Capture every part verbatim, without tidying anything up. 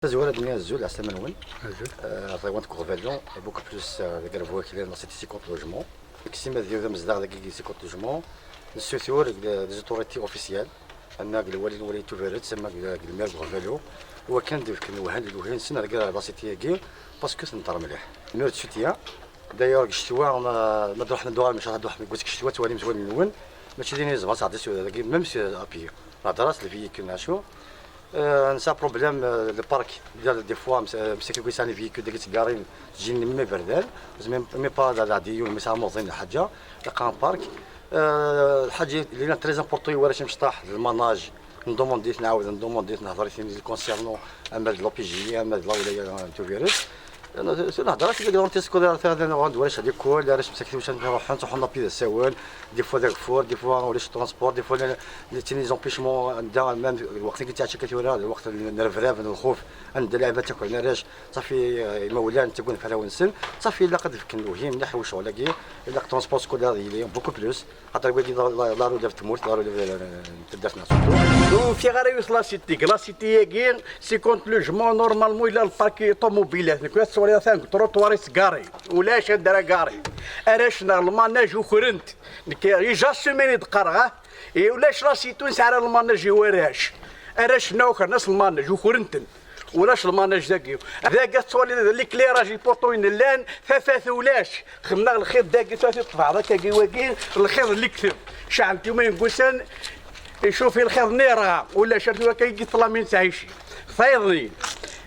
Tazwara d-nni azul, ɛeslama-nwen. Azul. Euh, ɣer tɣiwant n Uɣbalu, beaucoup plus, euh, deg Rebwa Aklan, c'est cinquante logements. Deg simad d amezdaɣ dagi cinquante logements. Nessutur des autorités officielles, ama deg lwali n Wali Tubiret, ama deg lmir n Uɣbalu, wakken ad d-fken lwehn, lwehn-nsen ar la cité-agi, parce que tenṭer mliḥ. Nur de soutien. D'ailleurs, deg ccetwa, ma, ma d-ruḥen ad d-uɣalen, maca ad d-ruḥen deg ccetwa, ttwalim s wallen-nwen, mačči d ayen yeẓban, sɛeddi s dagi, même si à pied. Nehder-as le véhicule, acu. Euh, nesɛa problème, euh, le parc, des fois, msakit wi yesɛan les véhicules dagi ttgarin, ǧin mi berdan, même pas la radio, mi sɛa muẓin lḥaǧa, laqan parc. Euh, lḥaǧa li très important i warrac imecṭaḥ, le manage, nḍumund-it, nɛawed nḍumund-it, nehder-it les concernant, ama d l'O P J, ama d la wilaya n Tubiret. Sur la hḍra, c'est des garanties scolaires, ɣand warrac à l'école, arrac msakit wi yesɛan ruḥen, ttruḥun la pied d asawen, des fois d ageffur, des fois ulac transport, des fois la, la, les empêchements, anda, même, lweqt i yettɛaca akka tura, lweqt n rrebrab, n lxuf, anda lɛibad ttakkren arrac, ṣafi, euh, imawlan ttaggin fell-awen-sen, ṣafi ilaq ad fken lwehn mliḥ i ccɣel-agi, ilaq transport scolaire yili beaucoup plus, xaṭer wagi d la, la, la relève n tmurt, la relève, euh, n taddart-nneɣ surtout. Ur ufiɣ ara yiwet la cité, deg la cité-agi, cinquante logements, normalement, yella lpark i ṭumubilat, nekk ad tettwaliḍ atan deg trottoir i ttgari, ulac anda ara gari, arrac-nneɣ lmanaj ukren-t, nekk j'assume ayen i d-qqareɣ, ah, i ulac la cité ur nesɛi ara lmanaj i warrac, arrac-nneɣ ukren-as lmanaj, ukren-ten. Ulac lmanaj dagi. Dagi ad twaliḍ l'éclairage, les poteaux-in llan, tafat ulac. Xedmeɣ lxiḍ dagi, tura teṭṭfeḍ akkagi wagi, lxiḍ n lekdeb. Ceɛlent yuma yengussan, icufi lxiḍ-nni yerɣa. Ulac, ar tura akka i yeṭṭlamin ttɛicin. Tayeḍnin.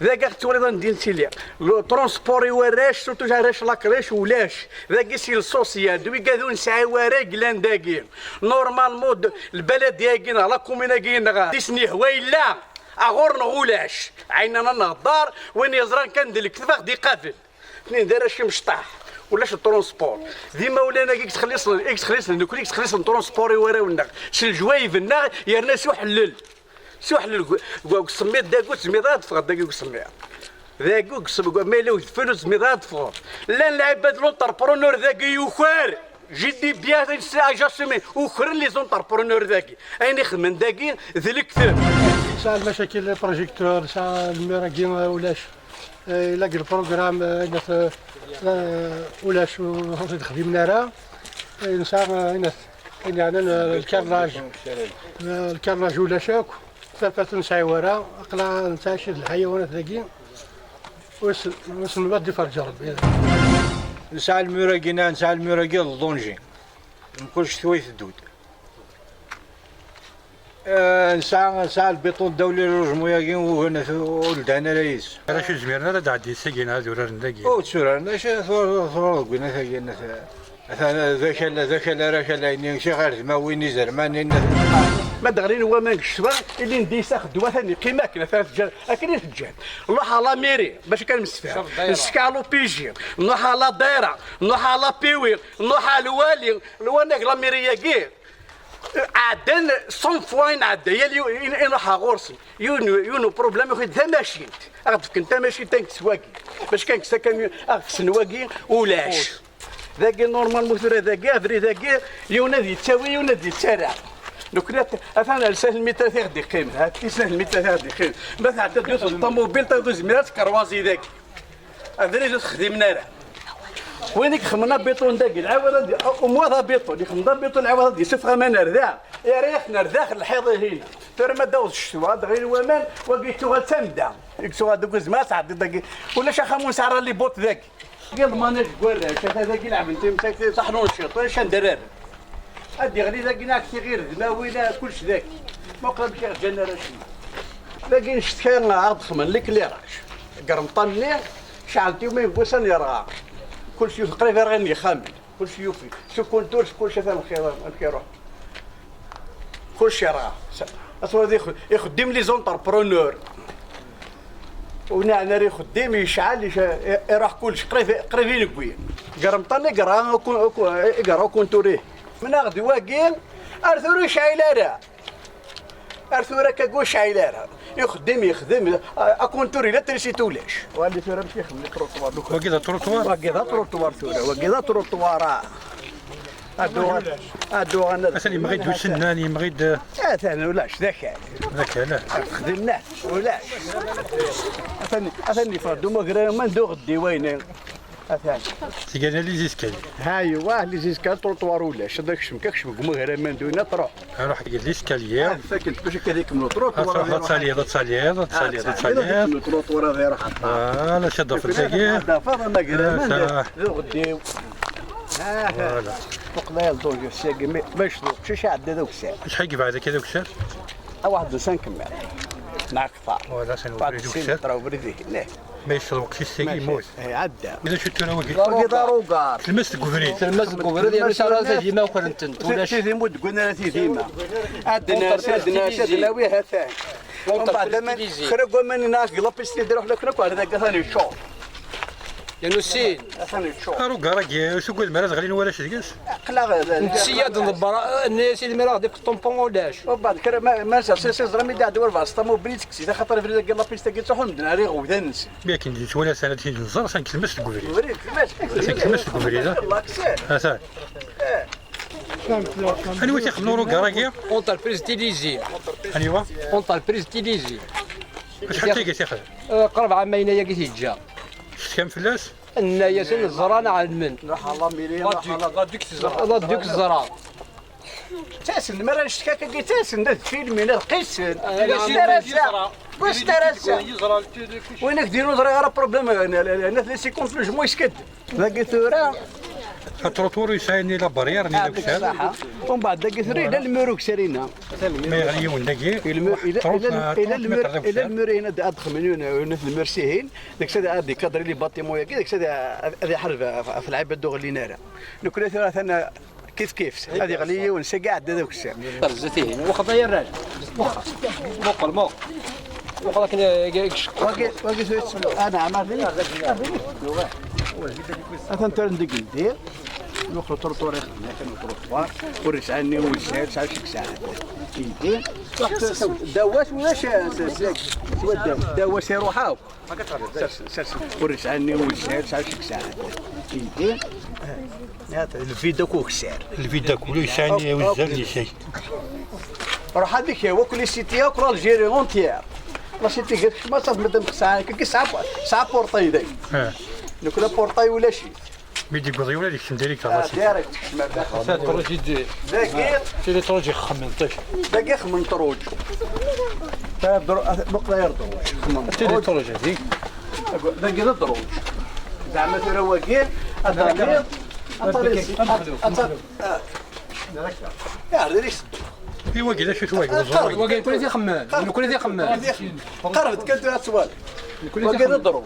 Dagi ad twaliḍ anda i nettili. Le transport i warrac, surtout arrac la crèche, ulac. Dagi si le social, d wigad ur nesɛi wara i yellan dagi. Normalement, d-, lbaladi-agi neɣ la commune-agi neɣ, d isni yehwa yella. Aɣur-nneɣ ulac. Ɛinana nehḍer, win yeẓran kan d lekdeb ad ɣ-d-iqabel. Tnin d arrac imecṭaḥ. Ulac transport. D imawlan-agi i yettxelliṣen, i yettxelliṣen, nekkni i yettxelliṣen transport i warraw-nneɣ. S leǧwayeb-nneɣ, yerna s uḥellel. S uḥellel, deg, deg usemmiḍ, dagi ur tezmireḍ ad teffɣeḍ dagi deg usemmiḍ. Dagi deg usemmiḍ, ma yella udfel ur tezmireḍ ad teffɣeḍ. Llan lɛibad, l'entrepreneur dagi yuker. J D B, j'assume, ukren les entrepreneurs dagi. Ayen i xedmen dagi d lekdeb. Nesɛa lmacakil, le projecteur, nesɛa lmir-agi, euh, ulac. Euh, il a le programme, euh, il a, euh, ulac, ur t-id-xdimen ara. Euh, nesɛa, euh, il a, il a, euh, le carrelage. Euh, le carrelage ulac akk. Tafat ur nesɛi wara, aqla nettɛici d lḥayawanat dagi. Wissen, wissen ma d-iferǧ Rebbi. Nesɛa lmur-agi, nesɛa lmur-agi d ḍunji. Mkul ccetwa iteddu-d. Eh, nesɛa, nesɛa lbiṭun ddaw les logements-agi, ur, ur ldiɣ ara yis. Arrac ur zmiren ara ad ɛeddin sagi, ad uraren dagi. Ur tturaren, acu tura, tura deg winat-agi, atan d akal, d akal ara akal-ayni, si ɣer dmawin izermanen. Ma d-ɣlin waman deg ccetwa, ilin d-yis axeddim, atan yeqqim akken, atan teǧǧa-, akken i teǧǧa. Nruḥ à la mairie, bac kan nemsefham. Nessekɛa l'O P J, nruḥ à la daïra, nruḥ à la P W, nruḥ à lwali, lwanag la mairie-agi. Ɛeddan cent fois i nɛedda, yal yu-, i, i nruḥ ɣur-sen. Yiwen, yiwen uproblème, yuki-d tamacint. Ad ɣ-d-fken tamacint, ad nekkes wagi. Bac kan nekkes akamyun, ad ɣ-kksen wagi, ulac. Dagi, normalement, tura dagi, abrid-agi, yiwen ad yettawi, yiwen ad yettarra. Nekkni at-, atan ar snat lmitrat i ɣ-d-iqqimen, ha, i snat lmitrat i ɣ-d-iqqimen. Ma tɛedda-d yiwet n ṭumubil, tayeḍ ur tezmir ad tkerwazi dagi. Abrid ur t-xdimen ara. Win i ixedmen abiṭun dagi, lɛawad ad d-, umwaḍ abiṭun, ixedmen abiṭun, lɛawad ad d-yessufeɣ aman ar da, yerra-yaɣ-ten ar daxel lḥiḍ-ihina. Tura ma d-taweḍ ccetwa, ad d-ɣlin waman, wagi yettuɣal d tamda. I yettuɣal deg uzmar, ad tɛeddiḍ dagi. Ulac axxam ur nesɛi ara les bottes dagi. Dagi lmanaj deg warrac, ata dagi lɛebn times, ṭaḥnu n ciṭ, ulac anda ara rren. Ad d-iɣli dagi neɣ tiɣir d mawila, kullec dagi. Muqel amek i ɣ-ǧǧan arrac-nni. Dagi ncetki ad ɣ-d-xedmen l'éclairage. Deg remṭan-nni, ceɛlent yuma n wussan yerɣa. Kullec yuf-, qrib yerɣa yixxamen. Kullec yufi. S ukuntur, s kullec atan lxir, amek iruḥ. Kullec yerɣa. Sa-, ad twaliḍ ix-, ixeddim les entrepreneurs. Ur neɛni ara ixeddim, yecɛel, yec-, i-, iruḥ kullec, qrib, qrib i negwi. Deg remṭan i yerɣa uku-, uku-, i yerɣa ukuntur-ihi. Mneɣ-d wagi, ar tura ur yecɛil ara. Ar tura akka ur yecɛil ara. Ixeddim, yexdem, a-, akuntur yella, trisiti ulac. Wali tura amek ixdem les trottoirs. Wagi d atrottoir? Wagi d atrottoir tura, wagi d atrottoir, ah. Ad uɣal, ad uɣal ad Atan yemɣi-d usennan, yemɣi-d. Atan ulac, d akal. D akal, ah. Xdimna, ulac. Atan, atan yeffeɣ-d umagraman d uɣeddiw-ayni. Atan. Tgana les escaliers. Aywa, les escaliers, trottoir ulac. Ad akcem, kakcem deg umagraman d winna truḥ. Aruḥ deg les escaliers. Ad fakken-t bac akka ad ikemmel trottoir. Ad truḥ, ad taliḍ, ad taliḍ, ad taliḍ, ad taliḍ. Ad ikemmel trottoir ad iruḥ. Voilà, ad d-tafeḍ dagi. Ad d-tafeḍ amagraman d uɣeddiw. Voilà. Uqla yelṭuj ass-agi, ma, ma yecḍeḥ uqcic iɛedda d ukessar. Acḥal yebɛed akka d ukessar? A waḥed n cinq mètres. Neɣ akteṛ. Voilà, c'est le prix d ukessar. Ṭra ubrid ihi. Ma yecḍeḥ uqcic-agi, yemmut. Iɛedda. Ma d acu tura wagi? Wagi d arugar. Telmest deg ubrid. Telmest deg ubrid, yerna s ara tagima ukren-tent, ulac. Tidima ur d-wwin ara tidima. Adnas, adnas, adnawi, ha-t-an. Umbeɛd aman, kra n waman-nni deg la piste i d-iruḥ lakken akk ar dagi atan yeččur. Yernu sin. Atan yeččur. Arugar-agi, ur tugadem ara ad ɣlin warrac deg-s? Aql-aɣ, sya d-nḍebber, nni-as i lmir ad ɣ-d-ifk ṭumpun ulac. Umbeɛd kra ma, ma s-, s-, s-, ẓra mi d-iɛedda walbeɛḍ s ṭamubilit, kkes-it axaṭer abrid-agi la piste-agi ttruḥun medden ar iɣewdan-nsen. Mi akken d-yettwali atan ad t-id-nẓer, atan kelmes deg ubrid. Ubrid, kelmes deg ubrid. Atan kelmes deg ubrid, ah. Atan. Eh. Anwa i t-ixedmen urugar-agi? Entreprise Tilizi. Anwa? Entreprise Tilizi. Acḥal tagi i t-ixdem? Eh, qrib ɛamayen ayagi t-yeǧǧa. Tectkam fell-as? Nna-yasen ẓran, ɛelmen. Nruḥ ɣer la mairie, nruḥ ɣer la duc teẓra. La duc teẓra. Ttasen, mi ara nectek akkagi, ttasen-d ad filmin, ad qisen. Wi s-tara ass-a? Wi s-tara ass-a? Win ak-d-yennun ẓriɣ ara problème, nat les cinquante logement yeska-d. Dagi tura. Aṭruṭur yesɛa-ni la barrière-nni d ukessar. Ṣaḥa. Umbeɛd dagi tura yella lmur ukessar-inna. Ma yeɣli yiwen dagi, yella lmur, yella lmur-in ad d-xedmen yiwen, yiwen n lmur sihin, deg-s ad, ad ikadri les bâtiments-agi, deg-s ad, ad iḥareb ɣef, ɣef lɛibad ur ɣellin ara. Nekkni tura atan kif kif, ad iɣli yiwen, sagi iɛedda d ukessar. Ar zdat ihin, wexxer ay arrac. Wexxer. Muqel, muqel. Muqel akken, eh, eh, eh, wagi, wagi tura yettlu. Ah, naɛam, ar din. Atan tura deg ldir. Nuxel trottoir ixedmen akken trottoir. Ur yesɛi ni ur yesɛi, yesɛa cik saɛat. Ihi. Dawas ulac, s-, s-, s-, dawas iruḥ akk. Sers, sers. Ur yesɛi ni ur yesɛi, yesɛa cik saɛat. Ihi. Lvide akk ukessar. Lvide akk, ur yesɛi ni uzzal ni cay. Ruḥ ad ikyaw akk les cités akk l'Algérie entière. La cité gar kecma saf madam xesɛa, kaki sɛa, sɛa portail day. Eh. Nekk la portail ulac-it. Mi d-yewweḍ yiwen ad yekcem direct ɣer la cité. Ah, direct, kecm ar daxel. Ata tṛuj i d-, dagi, tili tṛuj ixemmen, ṭṭif. Dagi xemmen tṛuj. Ta dru-, muqla yar tṛuj. Xemmen tili tṛuj. Tṛuj hadi. Dagi d tṛuj. Zeɛma tura wagi, ad taliḍ, ad taliḍ, ad, ad, ad, ah. Ya, riri s-, I wagi d acu-t wagi? Ur ẓriɣ. Wagi nekkni i t-ixemmen. Nekkni i t-ixemmen. Qerreb-d kan tura ad twaliḍ. Wagi d ḍruj.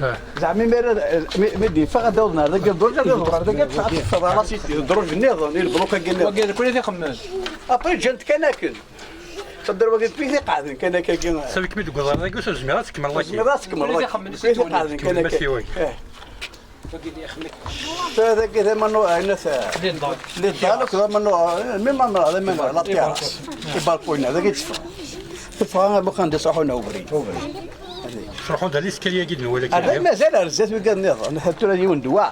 Ah. Zeɛma mi ara, mi, mi d-yeffeɣ ad d-awḍen ar dagi ḍruj, ad d-awḍen ar dagi ad teffeɣ la cité, ḍruj nniḍen, i lbluk-agi nniḍen. Wagi nekkni i t-ixemmen. Après ǧǧan-t kan akken. Tedder wagi d wid iqeɛden kan akkagi. Sabi kem-id deg uḍar dagi, ur zmireɣ ad tkemmleḍ. Ur zmireɣ ad tkemmleḍ. Wid iqeɛden kan akkagi. Eh. Tura dagi d amanu, ɛinat, les dalles, akked amanu, même amanu, d amanu, la terrasse. Ibalkun-a, dagi d-teffeɣ. Teffeɣ am uxxam d-iṣuḥun ubrid. Ttruḥun-d ɣer les escaliers-agi d-nwala. Ah, mazal ar zdat wigad nniḍen, tura d yiwen d wa.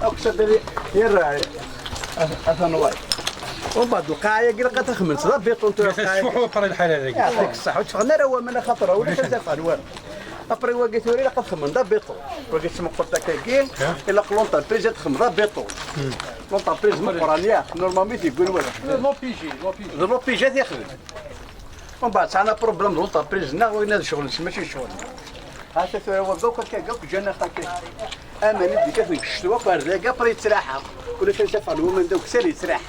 Akk sabali, yerra, atan way. Umbeɛd lqaɛa-agi ilaq ad taxemt d abiṭun tura. Tura lqaɛa-agi. Tfuḥu après lḥala dagi. Yeɛṭik ṣṣeḥ, ur tteffɣen ara waman axaṭer ulac ad tafeɣ lwar. Après wagi tura ilaq ad xedmen d abiṭun. Wagi tmeqqert akkagi, ilaq l'entreprise ad texdem d abiṭun. L'entreprise meqqren, ya, normalement i t-yewwin waya. D l'O P G, l'O P G. D l'O P G ad t-ixdem. Umbeɛd sɛan apṛublem d l'entreprise-nneɣ, winna d ccɣel-nsen, mačči d ccɣel-nneɣ. Hata tura wagi akk akka, akk ǧǧan-aɣ akka. Aman i d-ikkaten deg ccetwa akk ar dagi, après yettraḥ. Ulac ansa ffɣen waman d akessar yettraḥ.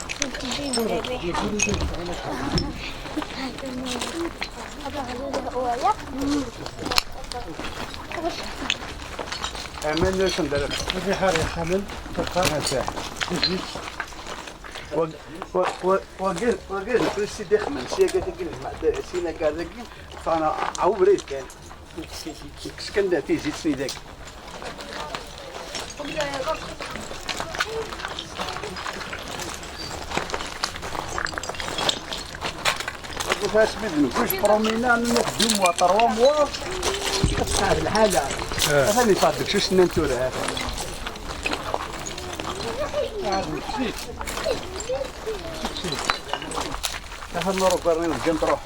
Aman ur sen-d ara. Ad iḥar yexxamen, ṭṭuqan. Wagi, wagi, wagi, wagi, d sidi xemmen, syaga tagi, sin agar dagi, ffɣen ɛawbrid kan. Kkes kan tizit-nni dagi. Asmi d nekkuc promina, nnuɣ deux mois, trois mois. Tesɛa lḥala. Atan yeffeɣ-d deg usennan tura. Atan arubar-nni deg ntruḥ.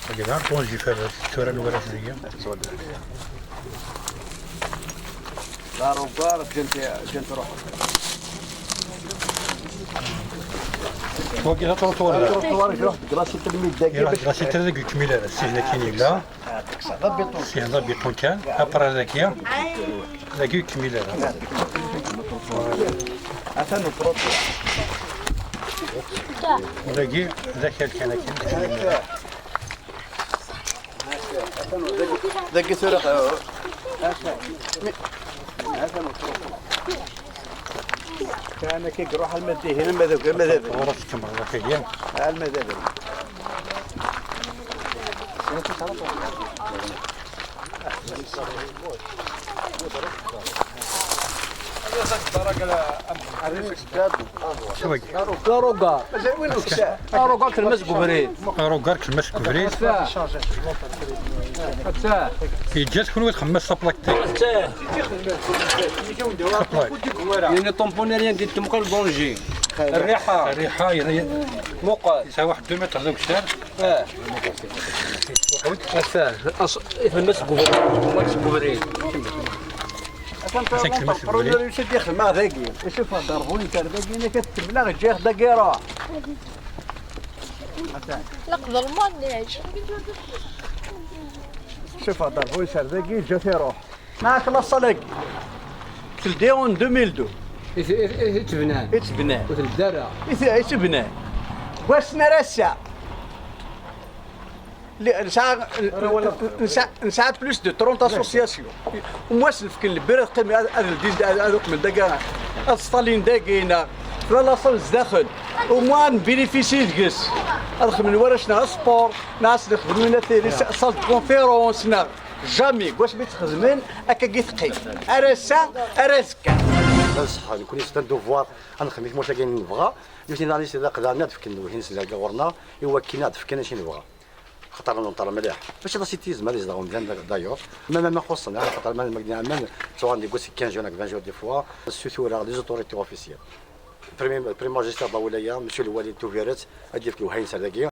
Agi d arṭun jifar tura n waras dagi. D arubar, ǧǧan-t, ǧǧan-t ruḥ. Wagi d aṭruṭwar da. Aṭruṭwar iruḥ deg la cité lmid dagi. Iruḥ deg la cité dagi, ur ikmil ara. Sihna kan yella. Sihna d abiṭun kan. Après dagi, dagi ur ikmil ara. Atan uṭruṭwar. Dagi d akal kan akken. Dagi tura. Kan akka iruḥ alma d dihin, alma d, alma d. Ur as-tkemmleḍ akagi. Alma d abrid. Swag. Arugar. Arugar kelma seg ubrid. Arugar kelma seg ubrid. Atta. Atta. Yeǧǧa-t kunwi txemmes taplakti. Atta. Taplak. Nini tamponirien di temqel danger. Rriḥa. Rriḥa, yella. Muqel. Yesɛa waḥed deux mètres d ukessar. Ah. Atta. As-, kelma seg ubrid. Kelma seg ubrid. Atan kelma seg ubrid. Yusa-d ixdem-aɣ dagi. Icuf ɣer darbu yekter dagi, nekk ad tkemmel-aɣ, ǧǧiɣ dagi, ruḥ. Laqḍ lmannic. Icuf ɣer darbu yekter dagi, ǧǧiɣ-t iruḥ. Maɛak laṣal-agi. Teldi en deux mille deux. I t-, i t-, i t-bnan. I t-bnan. Ur teldi ara. I t-, i t-bnan. Wass n ara ass-a. Li-, nesɛa, nesɛa, nesɛa plus de trente associations. Umwass lefken lebir ad qqim, ad, ad ldin, ad, ad uqmen dagi, ad sṭallin dagi, neɣ fla laṣal zdaxel. Au moins nbinifisi deg-s. Ad xedmen warrac neɣ sport, neɣ ad s-nexdem una tiri, salle de conférence, neɣ jamais, deg wasmi tt-xedmen, akka i teqqim. Ar ass-a, ar azekka. D ṣṣeḥ, nekkni c'est un devoir, ad nexdem i tmurt-agi nebɣa. Nutni daɣen i s-, d aqdar-nni ad fken lewhi-nsen dagi ɣur-neɣ, i wakken ad fken acu i nebɣa. Xaṭer nunṭer mliḥ. Mačči d asitisme ad izdeɣ umdan d-, d'ailleurs. Ma, ma, ma xuṣṣen, ah, xaṭer ma, ma gni aman, ttɣan deg wass quinze jours, vingt jours des fois. Ssutureɣ les autorités officielles. Premier, premier magistrat d awlaya, monsieur le wali n Tubiret, ad d-yefk lewhi-nsen dagi.